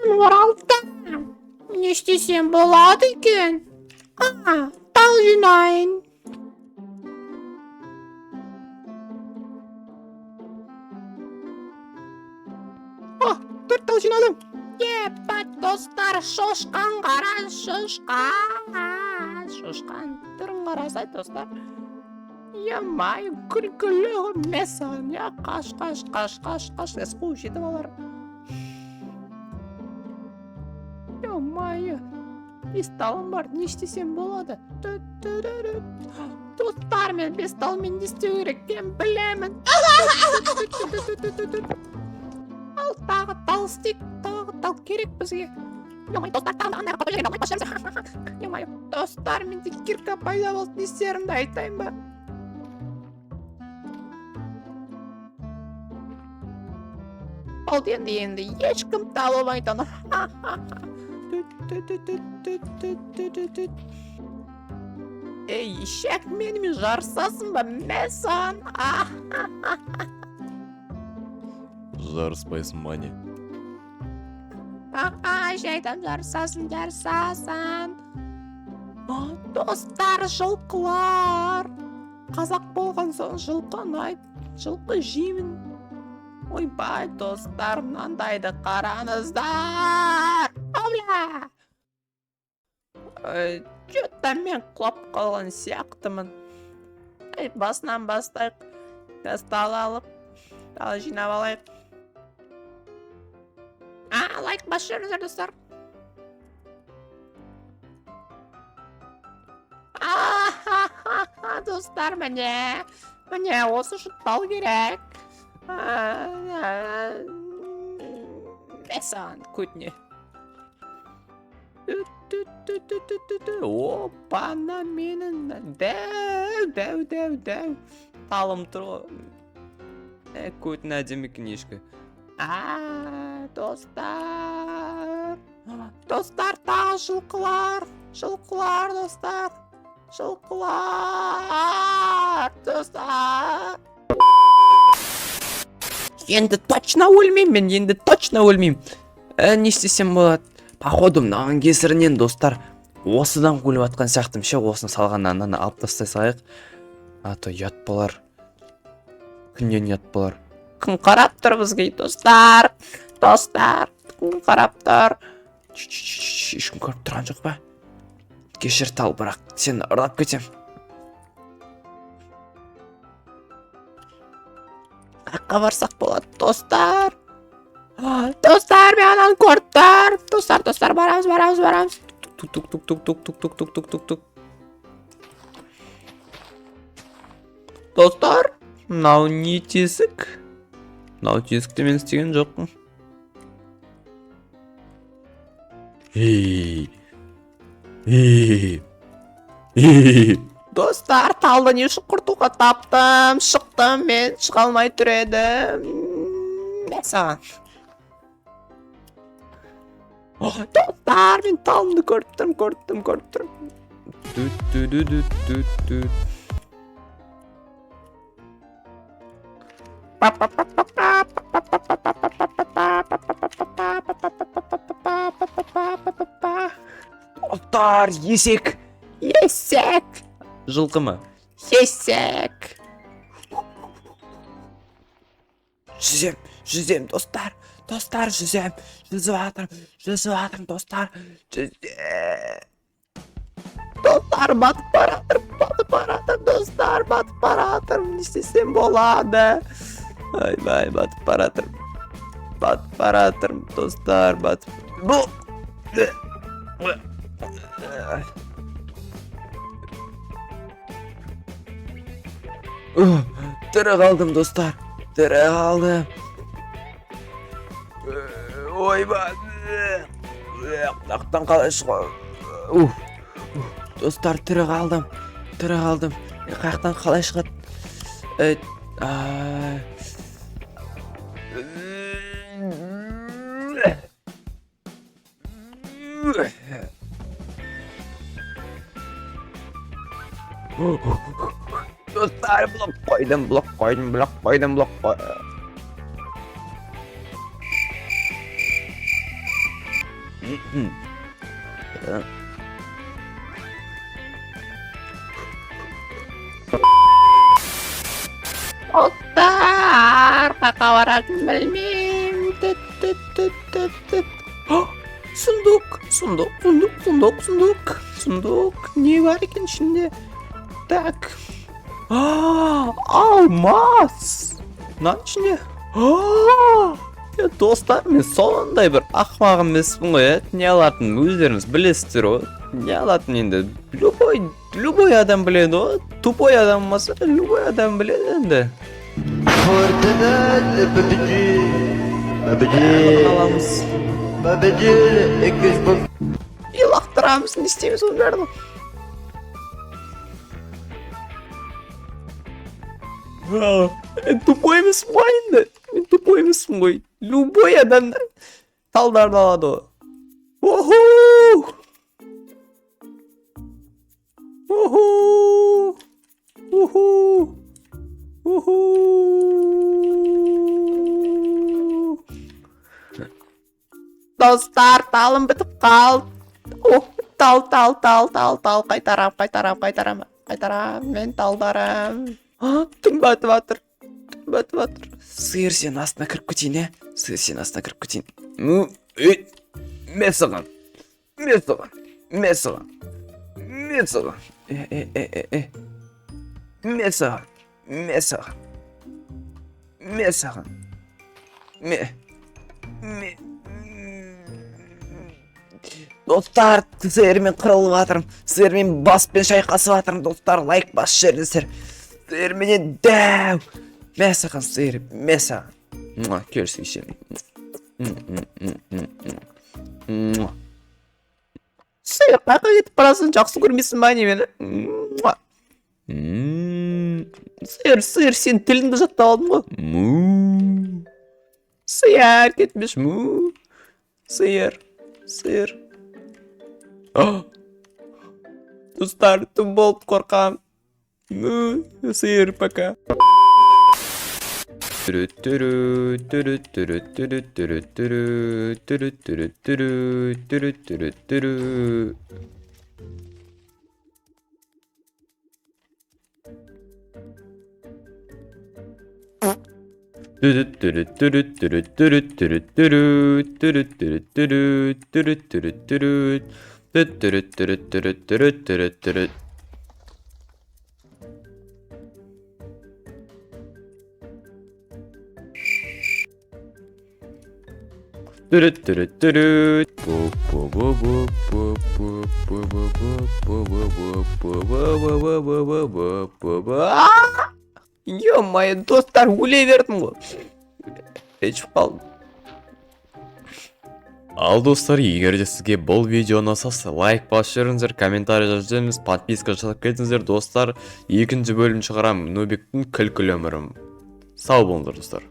Оралдым. Не істесем болады екен? А, тал жинайын. А, төрт тал жинадым. Ебать, достар, шошқан қара, шошқан. Шошқан түрін қарасай, достар. Е-май, күлкілі ғой, мә саған, я, қаш, қаш, қаш, қаш, қаш, қаш, қуып жетіп алар. Е-май, бес талым бар, не істесем болады? Ту-ту-ру-ру. Достар, мен бес талмен не істеу керек екенін білемін. Ту-ту-ту-ту-ту-ту. Ал тағы тал істейік, тағы тал керек бізге. Е-май, достар, тағы да андай қапа жерге алмай қашамыз. Е-май, достар, менде кирка пайда болды, не істерімді айтайын ба? Болды енді, енді ешкім таба алмайды оны. Түт-түт-түт-түт-түт-түт-түт. Ей, ешек, менімен жарысасың ба? Мә саған. Жарыспайсың ба не? Аха, жайдан жарысасың, жарысасың. А, достар, жылқылар. Қазақ болған соң жылқы ұнайды. Жылқы жеймін. Ойбай, достар, мынандайды қараңыздар. Ауля! Чё-то мен құлап қалған сияқтымын. Ай, басынан бастайық. Тал алып, тал жинап алайық. А, лайк басып жіберіңіздер, достар. А, достар, міне. Міне, осы үшін тал керек. Мә саған, көтіне. Тү-тү-тү-тү-тү. Опа-на, менің дәу, дәу, дәу, дәу. Талым тұр ғой. Ә, көтін әдемі екен ешкі. А, достар. Достар, тағы жылқылар. Жылқылар, достар. Жылқылар, достар. Енді точно өлмеймін мен, енді точно өлмеймін. Ә, не істесем болады? Походу, мынаның кесірінен, достар, осыдан өліп жатқан сияқтымын ше, осыны салғаннан ананы алып тастай салайық. А то ұят болар. Күннен ұят болар. Күн қарап тұр бізге, достар. Достар, күн қарап тұр. Ешкім көріп тұрған жоқ па? Кешір, тал, бірақ сені ұрлап кетем. Қаққа барсақ болады, достар? А, достар, мен ананы көріп тұр. Достар, достар, барамыз, барамыз, барамыз. Тук тук тук тук тук тук тук тук тук тук тук. Достар, мынау не тесік? Мынау тесікті мен істеген жоқпын. Ей. Ей. Ей. Достар, талды не үшін құртуға таптым? Шықтым мен, шыға алмай тұр едім. Мә саған. О, достар, мен талымды көріп тұрмын, көріп тұрмын, көріп тұрмын. Түт тү тү тү тү. Достар, есек. Есек. Жылқы ма? Есек. Жүзем, жүзем, достар. Достар, жүзем. Жүзіп жатырмын, жүзіп жатырмын, достар. Жүзем. Достар, батып бара жатырмын, батып бара жатырмын, достар, батып бара жатырмын. Не істесем болады? Айбай, батып бара жатырмын. Батып бара жатырмын, достар, батып. Бұл. Тірі қалдым, достар. Тірі қалдым. Ойбай. Ақтан қалай шыға? Уф. Достар, тірі қалдым. Тірі қалдым. Қаяқтан қалай шығады? А. Достар, блок қойдым, блок қойдым, блок қойдым, блок қой. Достар, қайда баратынын білмеймін. Түт, түт, түт, түт, түт. О, сундук, сундук, сундук, сундук, сундук, сундук. Не бар екен ішінде? Так. А, алмаз. Мынаның ішінде. А, е, достар, мен сондай бір ақымақ емеспін ғой, иә. Не алатынын өздеріңіз білесіздер ғой. Не алатынын енді любой адам біледі ғой. Тупой адам болмаса, любой адам біледі енді. Fırtına победил, Барлығын победил, аламыз. Победил, И лақтырамыз, не істейміз оның барлығын? А, мен тупой емеспін ғой енді. Мен тупой емеспін ғой. Любой адам талдарды алады ғой. Оху! Уху! Уху! Уху! Достар, талым бітіп қалды. О, тал, тал, тал, тал, тал, қайтарам, қайтарам, қайтарам, қайтарам, мен талдарым. А, түн батып жатыр. Түн батып жатыр. Сиыр, сенің астына кіріп кетейін, ә? Сиыр, сенің астына кіріп кетейін. Ну, ей, ме саған. Ме саған. Ме саған. Ме саған. Е, е, е, е, е. Ме саған. Ме саған. Ме саған. Ме. Ме. Достар, сиырмен қырылып жатырмын. Сиырмен баспен шайқасып жатырмын. Достар, лайк басып жіберіңіздер. Сиырменен дәу. Мә саған, сиыр, мә саған. Муа, кел сүйсем. Муа. Сиыр, қаяққа кетіп барасың, жақсы көрмейсің ба не мені? Муа. Сиыр, сиыр, сен тіліңді жаттап алдың ғой. Му. Сиыр, кетмеші, му. Сиыр, сиыр. А! Достар, түн болып қорқам. Му, сиыр, пока. Түрі түрі түрі түрі түрі түрі түрі түрі түрі түрі түрі түрі түрі. Түрі түрі түрі түрі түрі түрі түрі түрі түрі түрі түрі түрі түрі түрі түрі түрі түрі түрі түрі. Түрі түрі түрі. Бу бу бу бу бу бу бу бу бу бу бу бу бу бу бу бу бу бу бу бу. А! Ё-моё, достар, өле бердім ғой. Ренжіп қалдым. Ал, достар, егер де сізге бұл видео ұнаса, лайк басып жіберіңіздер, комментарий жазып жіберіңіз, подписка жасап кетіңіздер, достар. Екінші бөлім шығарамын, Нубиктің күлкілі өмірім. Сау болыңыздар, достар.